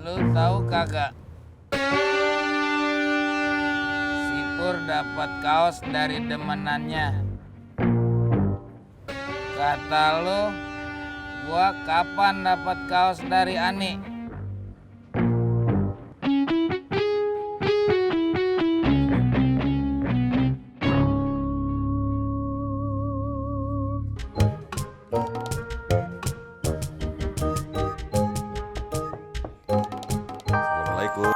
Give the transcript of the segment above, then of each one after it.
Lu tahu kagak? Si Pur dapat kaos dari demenannya. Kata lu, gua kapan dapat kaos dari Ani? Assalamualaikum.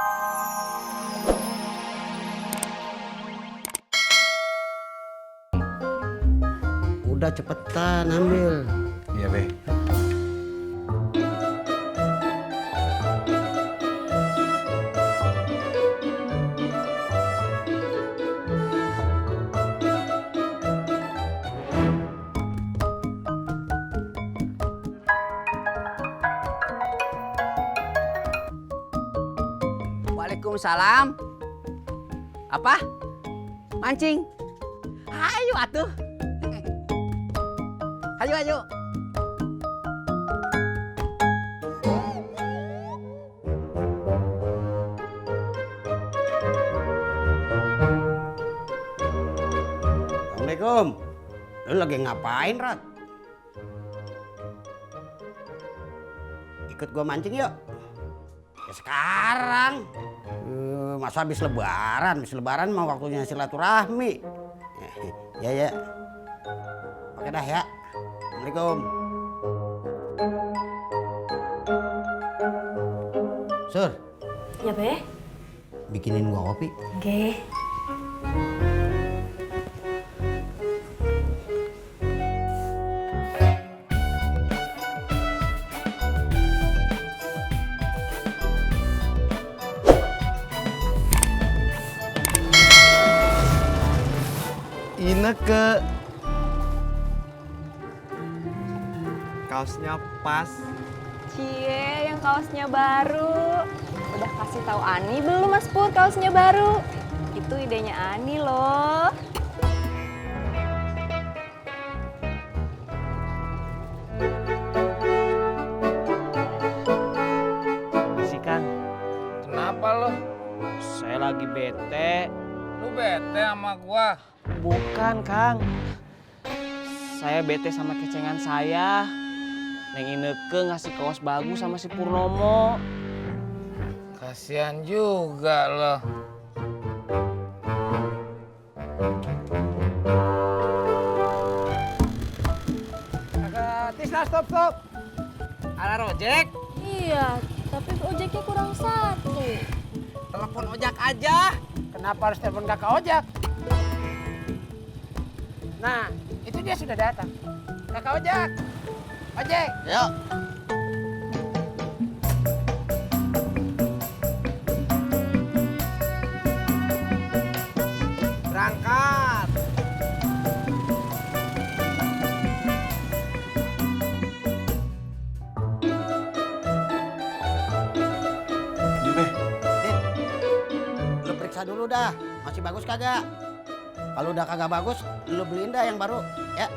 Udah cepetan ambil. Iya, Be. Waalaikumsalam. Apa? Mancing? Ayo atuh. Ayo, ayo. Assalamualaikum. Lu lagi ngapain, Rat? Ikut gua mancing yuk. Ya sekarang. Masa habis lebaran? Habis lebaran mah waktunya silaturahmi. Ya, ya. Oke dah ya. Assalamualaikum. Sur, Ya, Be? bikinin gua kopi. Oke. Ineke kaosnya pas. Cie, yang kaosnya baru. Udah kasih tahu Ani belum Mas Pur kaosnya baru? Itu idenya Ani loh. Sih Kang, Kenapa lo? saya lagi bete. Lu bete sama gua? Bukan Kang, saya bete sama kecengan saya. Neng Ineke ngasih kaos bagus sama si Purnomo. Kasihan juga lo. Tisna stop. Ada rojek, Iya, tapi ojeknya kurang satu. telepon ojek aja. Kenapa harus telepon kakak ojek? Nah, itu dia sudah datang. Kakak ojek. Ojek. Yuk. Berangkat. Iya, Be. Lu periksa dulu dah, masih bagus kagak? Kalau udah kagak bagus, lu beliin dah yang baru, ya.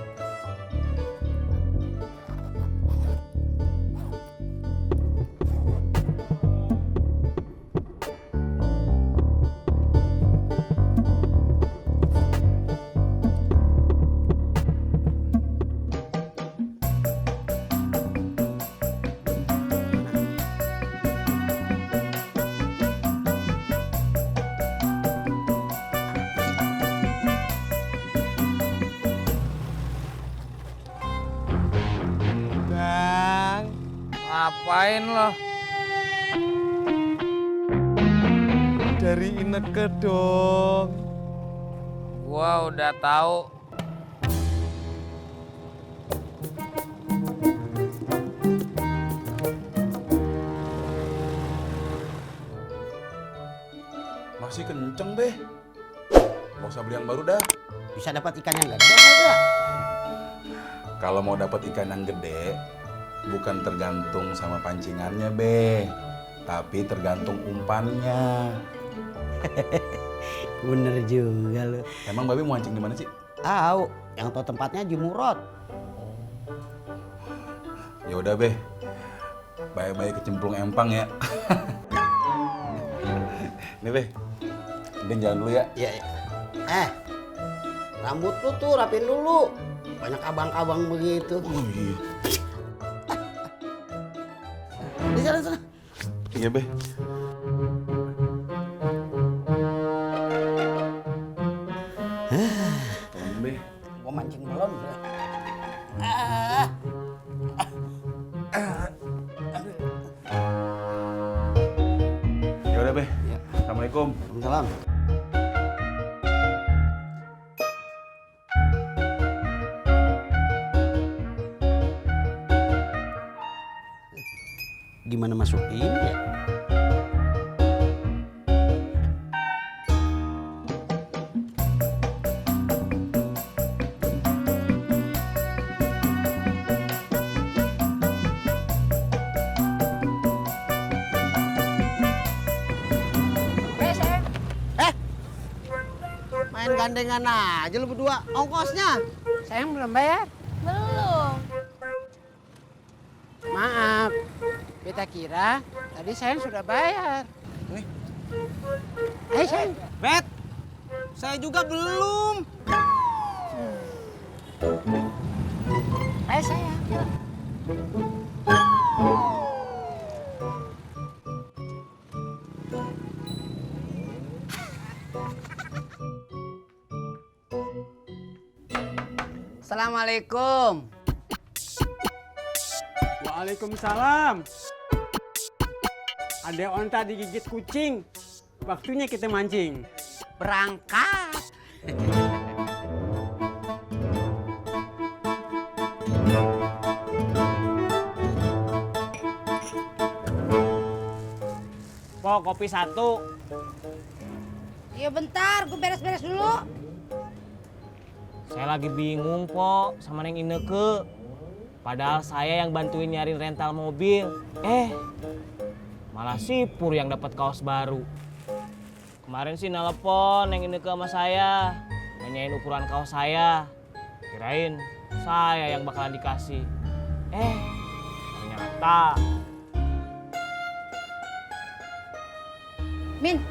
Bang, Ngapain lo? dari Ineke dong. Gua udah tahu. Masih kenceng, Be. Mau usah beli yang baru dah. Bisa dapat ikan yang gede kagak? Kalau mau dapat ikan yang gede, bukan tergantung sama pancingannya, Be. Tapi tergantung umpannya. Bener juga lu. Emang Babe mau mancing di mana sih? Tahu, yang tahu tempatnya Jumurot. Ya udah, Be. baik-baik kecemplung empang ya. Nih Be, Ndin jalan dulu ya. Iya, iya. Rambut lu tuh rapiin dulu. Banyak abang-abang begitu. Oh iya. Di sana. Iya Be. Tolong Be. Gua mancing belum. Ya udah Be. Ya. Assalamualaikum. Salam. Gimana masukin ya? Main gandengan aja lu berdua. Ongkosnya sayang belum bayar. Belum. Maaf, beta kira tadi sayang sudah bayar. Ayo sayang. Bet, saya juga belum. Ayo sayang. Assalamualaikum. Waalaikumsalam. Ada onta digigit kucing. Waktunya kita mancing. Berangkat. Po, kopi 1. Iya bentar, gue beres-beres dulu. Saya lagi bingung, Po, sama Neng Ineke. Padahal saya yang bantuin nyariin rental mobil. Malah si Pur yang dapat kaos baru. Kemarin sih nelpon Neng Ineke sama saya, nanyain ukuran kaos saya. Kirain saya yang bakalan dikasih. Ternyata. Min,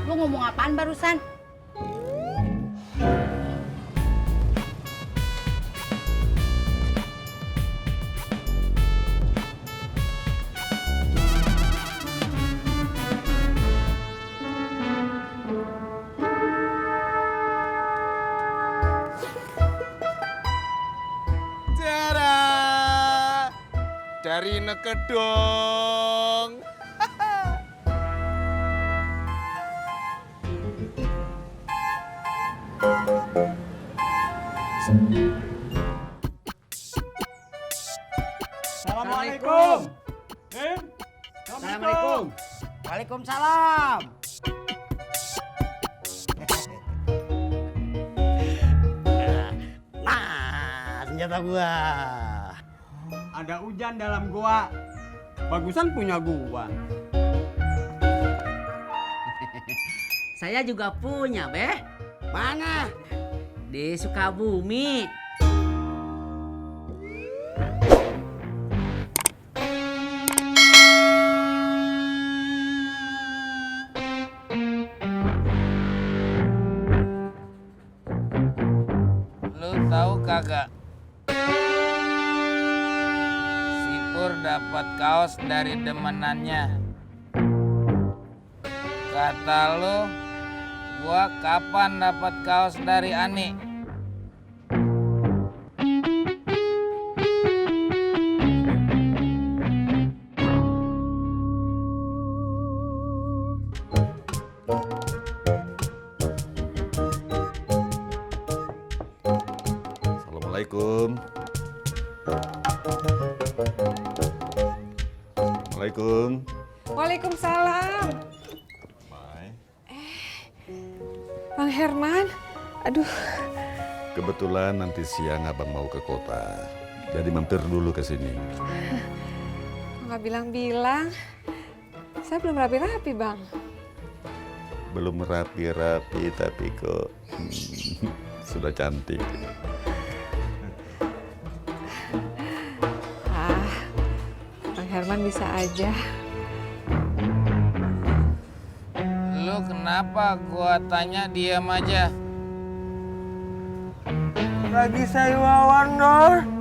lu ngomong apaan barusan? Dari Nekedong. Assalamualaikum. Assalamualaikum. Waalaikumsalam. Nah, senjata gua. Ada hujan dalam gua. Bagusan punya gua. Saya juga punya, Beh. Mana? Di Sukabumi. Lu tahu kagak? Si Pur dapat kaos dari demenannya. Kata lu, gua kapan dapat kaos dari Ani? Assalamualaikum. Assalamualaikum. Waalaikumsalam. Bang Herman, aduh. Kebetulan nanti siang abang mau ke kota, jadi mampir dulu ke sini. Nggak bilang-bilang. Saya belum rapi-rapi, Bang. Belum rapi-rapi tapi kok sudah cantik. Bang Darman bisa aja. Lu kenapa gua tanya diam aja? Lagi saya wawan, Dor.